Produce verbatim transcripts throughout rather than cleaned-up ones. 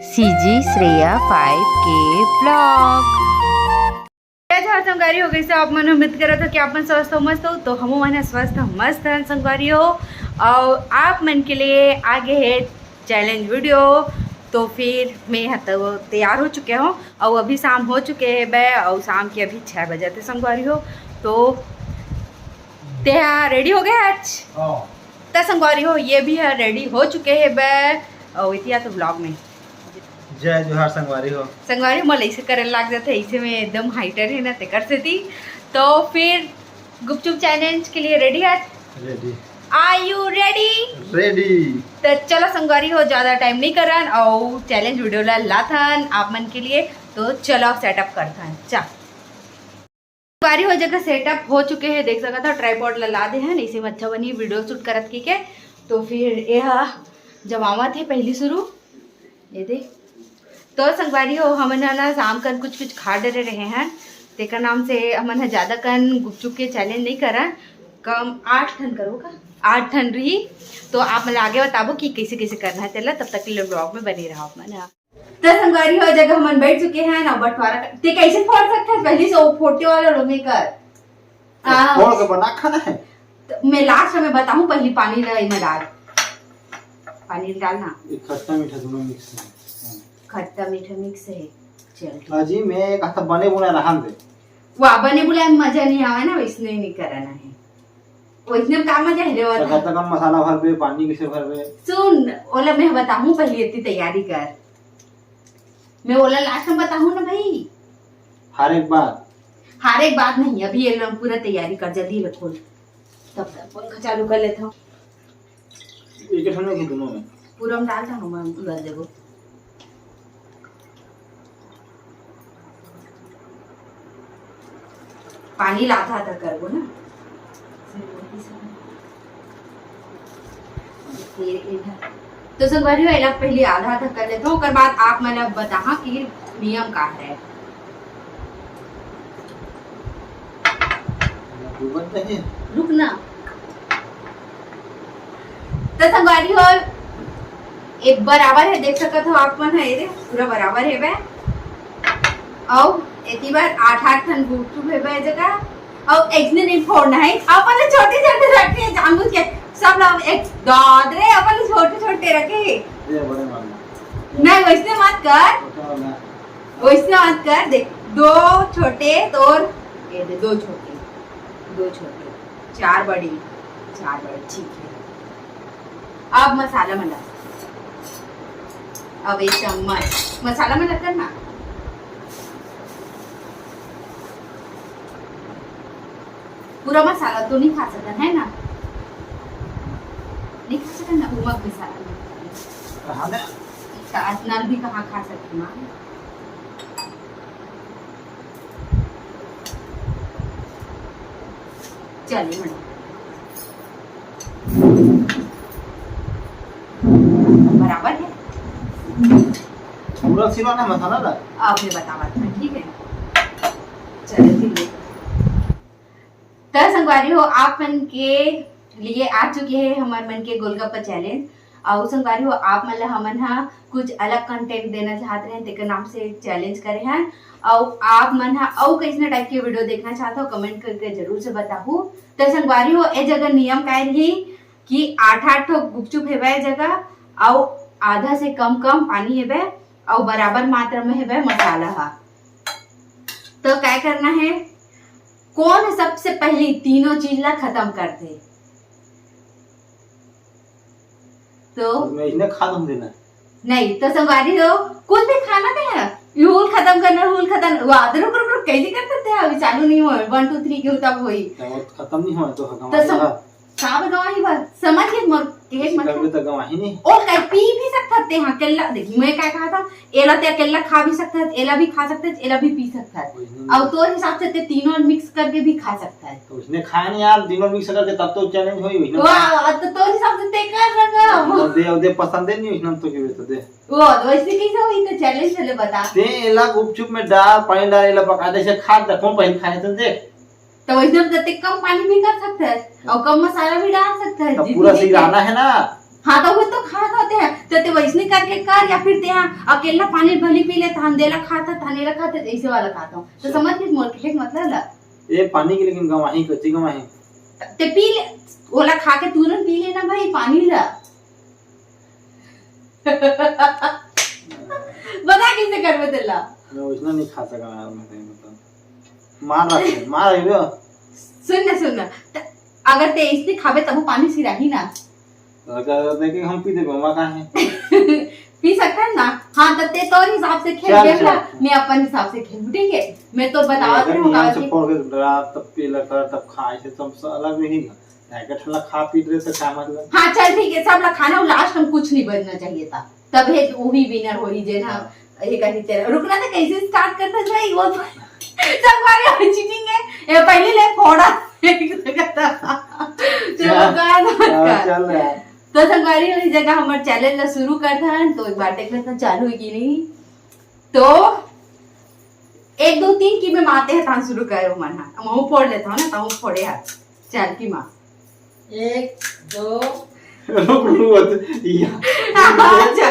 CG Shreya five के blog. जय जोहार संगवारी हो, कइसे आप मन? उम्मीद करत हो कि आप मन स्वस्थ हो, मस्त हो। तो हमू मन ह स्वस्थ मस्त हन संगवारी हो, अउ आप मन के लिए आगे हे चैलेंज वीडियो। तो फिर मैं ह तो तैयार हो चुके हूँ, अउ अभी शाम हो चुके हे बे, अउ शाम के अभी छः बजे थे संगवारी हो। तो तेहा रेडी हो गए आज? हाँ। त संगवारी हो, ये भी ह रेडी हो चुके हे बे, अउ इतिया तो ब्लॉग में। जय जोहार संगवारी हो। संगवारी हो, मोला ऐसे करे लाग जाथे, ऐसे में एकदम हाइटर है ना, तेकर सेती। तो फिर गुपचुप चैलेंज के लिए रेडी है? Ready. Are you ready? Ready. तो चलो संगवारी हो, ज्यादा टाइम नहीं करन अउ चैलेंज वीडियो ला लाथन आप मन के लिए। तो चलो सेटअप करथन, चा। संगवारी हो, जगह सेटअप हो चुके हे, देख सकत हो ट्राइपॉड ला ला दे हन, इसे में अच्छा बनी वीडियो शूट करत की के। तो फिर ये हा जमावत हे पहली शुरू, ये दे। तो संगवारी हो, हमन ह ना शाम कन कुछ कुछ खा डरे रहे हैं, तेकर नाम से हमन ह ज्यादा कन गुपचुप के चैलेंज नहीं करन, कम आठ ठन करो का, आठ ठन रही। तो आप मन आगे बताबो कि कैसे कैसे करना है तेला, तब तक के लिए ब्लॉग में बने रहो आप मन ह। तो संगवारी हो, जगह हमन बैठ चुके हैं ना, बंटवारा कर, ते कैसे फोड़ सकते हैं? पहले से वो फोटे वाला लो में कर। तो आ, फोड़ के बना खाना है। तो मैं लास्ट में बताऊं, पहले पानी ला इमा डाल, पानी डालना। ये खट्टा मीठा दोनों मिक्स है। खट्टा मीठा मिक्स है। चल ठीक। अजी, मैं कहा था बने बुना रहन दे। वाह, बने बुलाए में मजा नहीं आवे ना, वैसने नहीं करना है। वैसने में का मजा है रे, तो बता। खट्टा कम मसाला भरबे, पानी कैसे भरबे? सुन, ओला मैं बताऊं, पहले इतनी तैयारी कर। मैं ओला लास्ट में बताहूँ ना भाई। हर एक बात। हर एक बात नहीं, अभी ये लो, पूरा तैयारी कर, जल्दी ले खोल। तब तक पंखा चालू कर लेता हूँ। एक ठन में कि दोनों में? पूरा में डालता हूँ मैं, उलट देबो। पानी ला आधा आधा करबो ना। फिर इधर। तो संगवारी हो, एला पहले आधा आधा कर लेथव, ओकर बाद आप मन ला बताहा कि नियम का है। डूबत नहीं। रुक ना। तो संगवारी हो, एक बराबर है, देख सकत हो आप मन ह, ये दे, पूरा बराबर है बे। अउ एती बार आठ आठ ठन गुपचुप है बे जगह। अउ ऐसने नहीं फोड़ना है, अपन छोटे छोटे रखे, जानबूझ के सब लोग एक दाद रे, अपन छोटे छोटे रखे। ये बड़े मारना। नहीं, वैसने मत कर। छोटा वाला। वैसने मत कर, देख, दो छोटे तोर, ये दे, दो छोटे, दो छोटे, चार बड़ी, चार बड़ी, ठीक है। अब मसाला मन ला, अब एक चम्मच मसाला मन ला करना। पूरा मसाला तो नहीं खा सकन, है ना? नहीं खा सकन ना, उमक मसाला नहीं खा सकन। कहाँ ना? का-, नल भी कहाँ खा सकन ना? चलिए, मैडम। बराबर है। पूरा सिरवा ना मसाला ला। आपने बतावा था, ठीक है। चलिए, ठीक है। त संगवारी हो, आप मन के लिए आ चुके हे हमर मन के गोलगप्पा चैलेंज। अउ संगवारी हो, आप मन ला हमन ह कुछ अलग कंटेंट देना चाहत रहे, तेकर नाम से चैलेंज करे हन। अउ आप मन ह अउ कइसने टाइप के वीडियो देखना चाहत हो, कमेंट करके जरूर से बताहू। त संगवारी हो, ए जगह नियम काय रही कि आठ आठ ठो गुपचुप हेवय जगह, अउ आधा से कम कम पानी हेवय, अउ बराबर मात्रा में हेवय मसाला ह। तो काय करना है, कौन सबसे पहले तीनों चीज ला खत्म कर दे? तो मैं इन्हें खा दूं देना। नहीं, तो संगवारी हो, कुछ भी खाना नहीं है, ये हुल खत्म करना, हुल खत्म, वाह, रुक, रुक, रुक, कैसे कर सकते हैं? अभी चालू नहीं हुआ है, वन, टू, थ्री के तब हुई। तो वो खत्म नहीं हुआ, तो खत्म तो सम-, हुआ। का बतावा ही बात, समझ के मोर, एक किसी मत का भी तो गवाही नहीं। और कहीं पी भी सकता ते, हाँ, केला, देख, मैं क्या कहा था, एला ते अकेला खा भी सकता है, एला भी खा सकता है, एला भी पी सकता है। वही नहीं। अब तोर हिसाब से ते तीनों मिक्स करके भी खा सकता है। तो उसने खाया नहीं यार, तीनों मिक्स करके तब तो चैलेंज हुई, उसने वाह, अब तो तोर हिसाब से ते कर रहा। वो दे, वो दे, पसंद है नहीं, उसने तो क्यों तो दे। वो तो वैसे कैसे हुई तो चैलेंज चले बता। ते एला गुपचुप में डाल, पानी डाल, एला पका दे, इसे खा दे, कौन पहले खाए तो देख। तो वैसे हम जते कम पानी भी कर सकते हैं और कम मसाला भी डाल सकते हैं, तो जितनी पूरा भी सिराना है ना, हाँ, तो वो तो खात होते हैं, तो ते वैसने करके कर, या फिर ते हाँ अकेला पानी भली पी ले, तहन देला खात है, तहन एला खात है, ऐसे वाला खात हूँ। तो समझ गए मोर कहे के मतलब ला? ये पानी के लेकिन गवाही, कच्ची गवाही। ते पी ले, ओला खा के तुरंत पी लेना भाई, पानी ला। बता कैसे करबे तेला? मैं वैसना नहीं खा सका यार, मैं सही बताऊं। मार रखे, मार रहे हो। सुन ना, सुन ना, त-, अगर ते इसने खाबे तब वो पानी सिराही ना। अगर देखे हम पी देबे, वहाँ कहाँ है? पी सकता है ना। हाँ, तो ते तोर हिसाब से खेल चल, game चल। ला, मैं अपन हिसाब से खेल, ठीक है? मैं तो बतावत अगर रहूँ नियम से कि फोड़ के डरा, तब पी ला कर, तब खा, ऐसे तो सब अलग नहीं ना। पैकेट वाला खा पी रहे तो क्या मतलब? हाँ, चल ठीक है, सब ला खाना, last में कुछ नहीं बचना चाहिए था, तब हे वही winner होही जे ना। हाँ। ये कही तेरा रुकना था, कैसे start करता भाई वो तो। संगवारी, और cheating है ये, पहले ले फोड़ा। चलो, चल। कर, हाँ, कर। चल रहा है। तो संगवारी, इस जगह हमारे challenge ला शुरू करता है, तो एक बार देख लेता चालू है कि नहीं। तो एक, दो, तीन की मैं माते हैं, तहाँ शुरू करो मन हा। हम फोड़ लेता हूँ ना, तहाँ फोड़े हाथ। चार की माँ। एक, दो। रुक, रुक, या। अच्छा,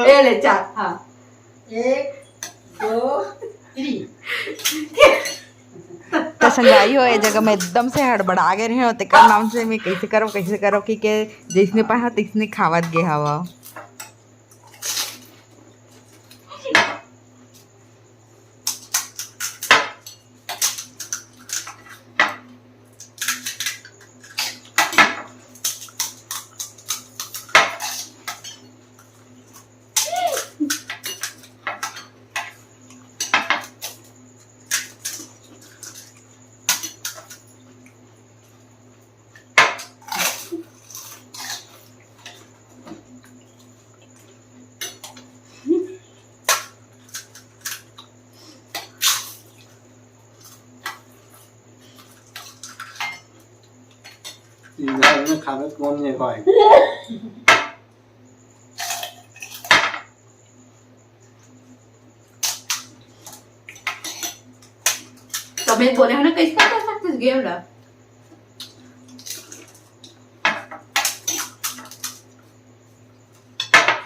ये ले चार, हाँ। एक, दो, three। तो संगवारी हो, ये जगह मैं एकदम से हड़बड़ा गए रहे हो, तेकर नाम से मैं कैसे करो, कैसे करो कि के जैसने पाया तैसने खावत गे हवा। इधर में खावे कौन नहीं पाए। तो मैं बोले हूँ ना, कैसे कर सकते इस game ला?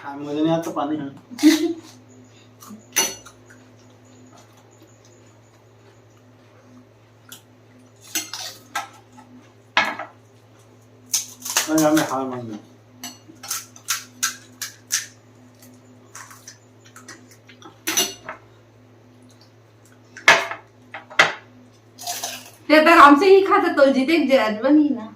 हाँ, मुझे नहीं आता पानी है। अरे यार, मैं हार मान गया। ते तो आराम से ही खा सकते हो, जीते जज बनी ना।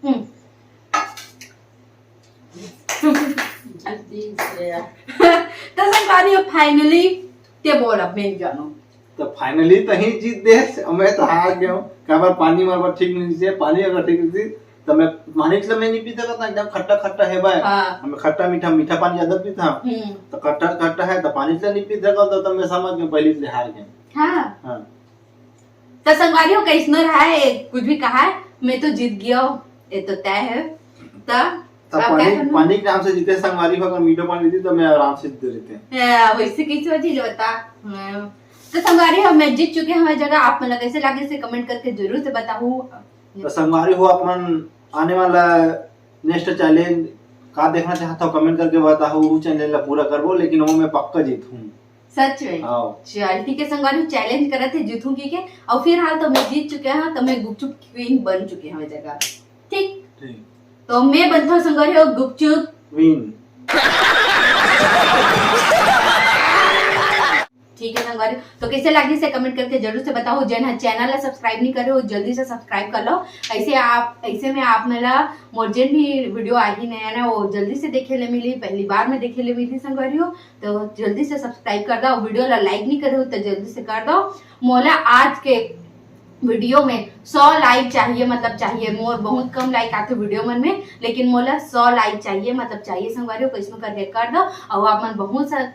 हम्म। जल्दी से। तो संगवारी हो, finally ते बोल, अब मैं जानो। तो finally तो ही जीत दे, मैं तो हार गया हूँ। काबर पानी मार बार ठीक नहीं है, पानी अगर ठीक नहीं तो मैं पानी चला मैं नहीं पी सकता, एकदम खट्टा खट्टा है भाई। हाँ। हमें खट्टा मीठा, मीठा पानी ज्यादा पीता हूँ। हम्म। तो खट्टा खट्टा है तो पानी चला नहीं पी सकता, तो, तो मैं समझ गया पहले इसलिए हार गया। हाँ। हाँ। तो संगवारी हो, कैसनो रहा है, कुछ भी कहा है, मैं तो जीत गया हूँ, ये तो तय है। तो तब अब क्या पानी, करना? पानी के नाम से जीते संगवारी हो, अगर मीठा पानी देती तो मैं आराम से जीते रहते। हाँ, वैसे कैसे हो चीज बता। हाँ। तो संगवारी हो, मैं जीत चुके हैं हर जगह। आप मन ला कैसे लागे से comment करके जरूर से बताहू। तो संगवारी हो, अपन आने वाला next challenge का देखना चाहता हो, comment करके बताहू, वो challenge ला पूरा करबो, लेकिन वो मैं पक्का जीतूँ। सच में? हाँ। चल ठीक है संगवारी, challenge करत है जीतूँ की के, और फिलहाल तो मैं जीत चुके हैं, तो मैं गुपचुप queen बन चुके हैं हर जगह। ठीक? ठीक। तो मैं बनता हूँ संगवारी हो गुपचुप queen। ठीक है संगवारी, तो कैसे लगी से comment करके जरूर से बताओ। जेन ह channel ला subscribe नहीं करे हो, जल्दी से subscribe कर लो। ऐसे आप, ऐसे में आप मेरा मोर जेन भी video आही नया ना, वो जल्दी से देखे ले मिली, पहली बार में देखे ले मिली संगवारी हो, तो जल्दी से subscribe कर दो। Video ला like नहीं करे हो तो जल्दी से कर दो। मोला आज के video में सौ like चाहिए, मतलब चाहिए। मोर बहुत कम like आते video मन में, लेकिन मोला सौ like चाहिए, मतलब चाहिए संगवारी हो, कैसनो करके कर दो। और आप मन बहुत सा,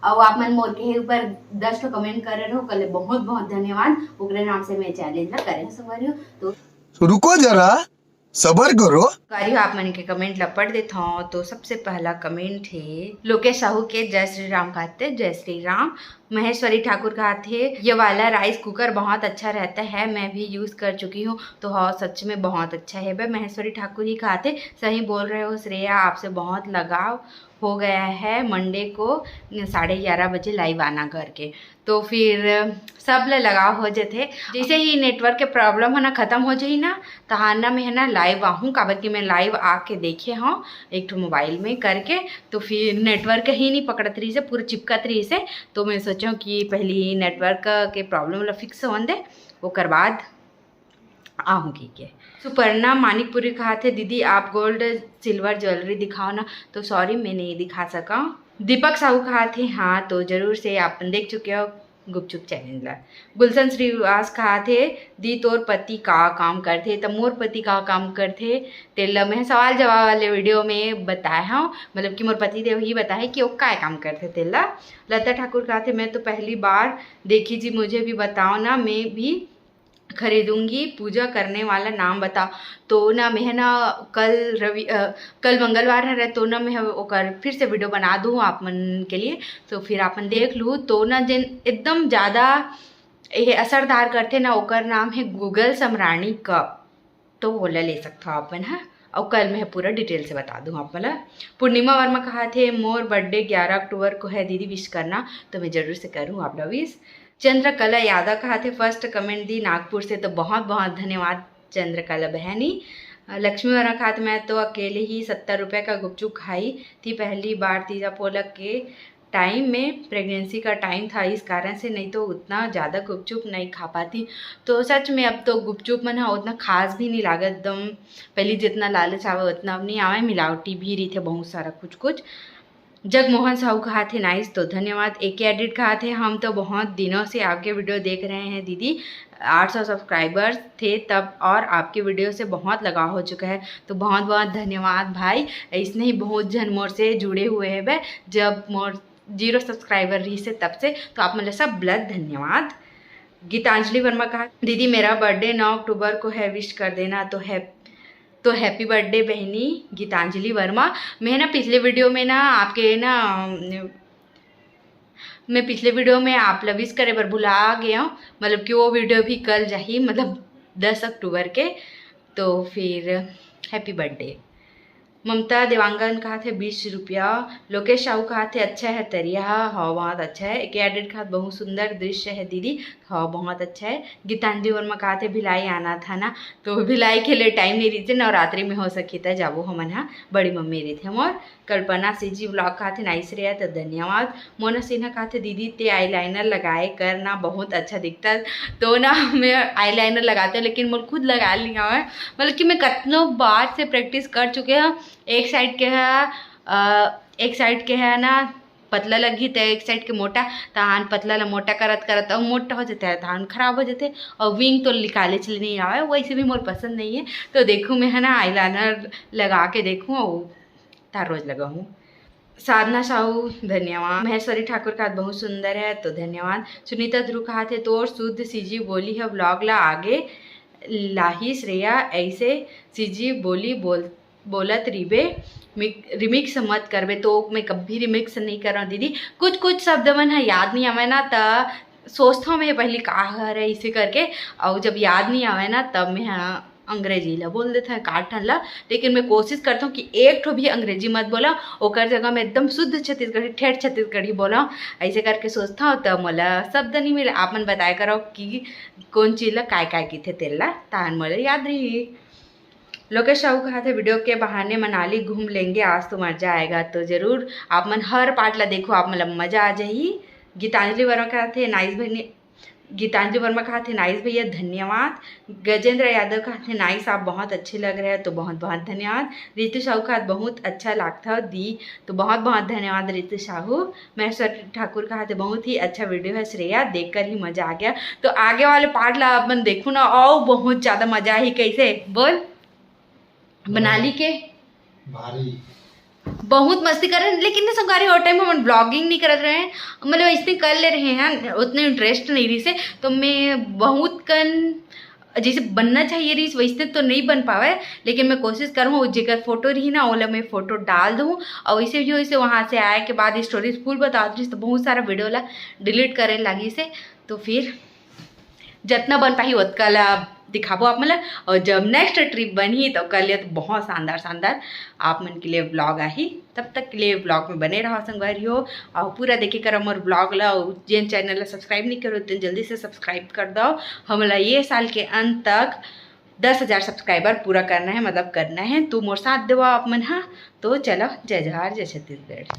अउ आप मन मोर के ऊपर दस ठो कमेंट करे रहो, कले बहुत बहुत धन्यवाद। ओकरे नाम से मैं चैलेंज ला करे हूँ संगवारी हो। तो रुको जरा, सबर करो। संगवारी हो, आप मन के कमेंट ला पढ़ देत हूँ। तो सबसे पहला कमेंट है लोकेश साहू के, जय श्री राम कहते, जय श्री राम। महेश्वरी ठाकुर कहत हे, ये वाला राइस कुकर बहुत अच्छा रहता है, मैं भी यूज़ कर चुकी हूँ। तो हाँ, सच में बहुत अच्छा है बे। महेश्वरी ठाकुर ही कहत हे, सही बोल रहे हो श्रेया, आपसे बहुत लगाव हो गया है मंडे को साढ़े ग्यारह बजे लाइव आना करके। तो फिर सब ले लगाव हो जथे। जैसे ही नेटवर्क के प्रॉब्लम है ना खत्म हो जाही ना, तहान ना मैं है ना लाइव आहूँ, काबर कि मैं लाइव आके देखे हूँ एक ठो मोबाइल में करके। तो फिर नेटवर्क ही नहीं पकड़त रही से, पूरा चिपकत रही से। तो मैं सोचा कि पहली नेटवर्क के प्रॉब्लम ला फिक्स होन दे, ओकर बाद आहूँ कहिके। सुपर्णा मानिकपुरी कहत हे, दीदी आप गोल्ड सिल्वर ज्वेलरी दिखाओ ना। तो सॉरी, मैं नहीं दिखा सका। दीपक साहू कहत हे, हाँ तो जरूर से आप देख चुके हो गुपचुप चैलेंज ला। गुलशन श्रीवास कहत हे, दी तोर पति का काम करथे? त मोर पति का काम करथे तेला मैं सवाल जवाब वाले वीडियो में बताए हूँ, मतलब कि मोर पति देव ही बताए कि वो काय काम करथे तेला। लता ठाकुर कहत हे, मैं तो पहली बार देखी जी, मुझे भी बताओ ना, मैं भी खरीदूंगी, पूजा करने वाला नाम बताओ। तो ना मैं ना कल रवि अ, कल मंगलवार है, तो ना मैं ओकर फिर से वीडियो बना दूँ आप मन के लिए। तो फिर आप मन देख लू। तो ना जेन एकदम ज़्यादा ये असरदार करथे ना, ओकर नाम है गूगल सम्राणी कप। तो ओला ले सकथो आप मन ह। अउ कल मैं पूरा डिटेल से बता दूँ आप मन ला। पूर्णिमा वर्मा कहत हे, मोर बर्थडे ग्यारह अक्टूबर को है दीदी, विश करना। तो मैं जरूर से करूँ आप ला विश। चंद्रकला यादव कहत हे, फर्स्ट कमेंट दी नागपुर से। तो बहुत बहुत धन्यवाद चंद्रकला बहनी। अ, लक्ष्मी वर्मा कहत, मैं तो अकेले ही सत्तर रुपये का गुपचुप खाई थी पहली बार तीजा पोलक के टाइम में, प्रेगनेंसी का टाइम था, इस कारण से, नहीं तो उतना ज़्यादा गुपचुप नहीं खा पाती। तो सच में अब तो गुपचुप मन ह उतना खास भी नहीं लागत, एकदम पहली जितना लालच आवे उतना अब नहीं आवे, मिलावटी भी रहिथे बहुत सारा कुछ कुछ। जगमोहन साहू कहत हे, नाइस, तो धन्यवाद। एके एडिट कहत हे, हम तो बहुत दिनों से आपके वीडियो देख रहे हैं दीदी, आठ सौ सब्सक्राइबर्स थे तब, और आपके वीडियो से बहुत लगाव हो चुका है। तो बहुत बहुत धन्यवाद भाई, इसने ही बहुत झन मोर से जुड़े हुए हैं बे, जब मोर जीरो सब्सक्राइबर रही से तब से। तो आप मन ला सब ला धन्यवाद। गीतांजलि वर्मा कहा, दीदी मेरा बर्थडे नौ अक्टूबर को है, विश कर देना। तो है, तो हैप्पी बर्थडे बहनी गीतांजलि वर्मा। मैं ना पिछले वीडियो में ना आपके ना, मैं पिछले वीडियो में आप ला विश करे बर भुला गया हूँ, मतलब कि वो वीडियो भी कल जाही, मतलब दस अक्टूबर के। तो फिर हैप्पी बर्थडे। ममता देवांगन कहत हे, बीस रुपया। लोकेश साहू कहत हे, अच्छा है तरिया ह, हाँ, बहुत अच्छा है। एके एडिट कहत, बहुत सुंदर दृश्य है दीदी, हाँ, बहुत अच्छा है। गीतांजलि वर्मा कहत हे, भिलाई आना था ना, तो भिलाई के लिए टाइम नहीं रहिथे, नवरात्रि में हो सकी त जाबो हमन ह, बड़ी मम्मी रहिथे मोर। कल्पना सीजी व्लॉग कहत हे, नाइस श्रेया, तो धन्यवाद। मोना सिन्हा कहत हे, दीदी ते आईलाइनर लगाए कर ना, बहुत अच्छा दिखता। तो ना मैं आईलाइनर लगाते हैं, लेकिन मोर खुद लगा लिया है, मतलब कि मैं कतनो बार से प्रैक्टिस कर चुके हैं। एक साइड के है, अ, एक साइड के है ना पतला लगही, तो एक साइड के मोटा, तहान पतला ला मोटा करत करत अउ मोटा हो जाता है, तहान खराब हो जाते। और विंग तो निकाले चले नहीं आवे, वैसे भी मोर पसंद नहीं है। तो देखूँ मैं है ना आईलाइनर लगा के देखूँ, और तार रोज लगाऊँ। साधना साहू, धन्यवाद। महेश्वरी ठाकुर कहत, बहुत सुंदर है, तो धन्यवाद। सुनीता ध्रुव कहत हे, तोर शुद्ध सीजी बोली है, व्लॉग ला आगे लाही श्रेया, ऐसे सीजी बोली बोल बोलत रिबे, रिमिक्स मत करबे। तो मैं कभी रिमिक्स नहीं कर रहा हूँ दीदी, कुछ कुछ शब्द मन है याद नहीं आवे ना, त सोचता हूँ मैं पहले का हरे इसे करके, और जब याद नहीं आवे ना तब मैं हाँ अंग्रेजी ला बोल देता है काटन ला। लेकिन मैं कोशिश करता हूँ कि एक ठो भी अंग्रेजी मत बोला, ओकर जगह में एकदम शुद्ध छत्तीसगढ़ी, ठेठ छत्तीसगढ़ी बोला। ऐसे करके सोचता हूँ तो मोला शब्द नहीं मिले। आप मन बताया करो कि कौन चीज ला काय काय किथे तेला, तान मोला याद रही। लोकेश साहू कहा थे, वीडियो के बहाने मनाली घूम लेंगे, आज तो मजा आएगा। तो जरूर आप मन हर पार्ट ला देखो, आप मन ला मजा आ जाही। गीतांजलि वर्मा कहा थे, नाइस बहनी, गीतांजलि वर्मा कहा थे, नाइस भैया, धन्यवाद। गजेंद्र यादव कहा थे, नाइस, आप बहुत अच्छे लग रहे हैं, तो बहुत बहुत धन्यवाद। रितु साहू कहा, बहुत अच्छा लगता है दी, तो बहुत बहुत धन्यवाद रितु साहू। महेश्वर ठाकुर कहा थे, बहुत ही अच्छा वीडियो है श्रेया, देखकर ही मजा आ गया। तो आगे वाले पार्ट ला अपन देखू ना, और बहुत ज्यादा मजा ही। कैसे बोल मनाली के भारी बहुत मस्ती करे, लेकिन ना संगवारी, वो टाइम हमन ब्लॉगिंग नहीं करत रहे, मतलब ऐसे कर ले रहे हैं, उतने इंटरेस्ट नहीं रही से। तो मैं बहुत कन जैसे बनना चाहिए रही वैसे तो नहीं बन पावे, लेकिन मैं कोशिश करूँ जेकर फोटो रही ना ओला मैं फोटो डाल दूँ। और वैसे जो इसे वहाँ से आए के बाद स्टोरीज फुल बतात रही तो बहुत सारा वीडियो ला डिलीट करे लगी से। तो फिर जितना बन पाही ओतका ला दिखाबो आप मन ला। और जब नेक्स्ट ट्रिप बनही तो कर लिया तो बहुत शानदार शानदार आप मन के लिए ब्लॉग आही। तब तक के लिए ब्लॉग में बने रहो संगवारी हो, और पूरा देखे करो मोर ब्लॉग ला। और जेन चैनल ला सब्सक्राइब नहीं करो तेन जल्दी से सब्सक्राइब कर दो। हमला ये साल के अंत तक दस हजार सब्सक्राइबर पूरा करना है, मतलब करना है। तो मोर साथ देवा आप मन हा। तो चलो, जय जोहार, जय छत्तीसगढ़।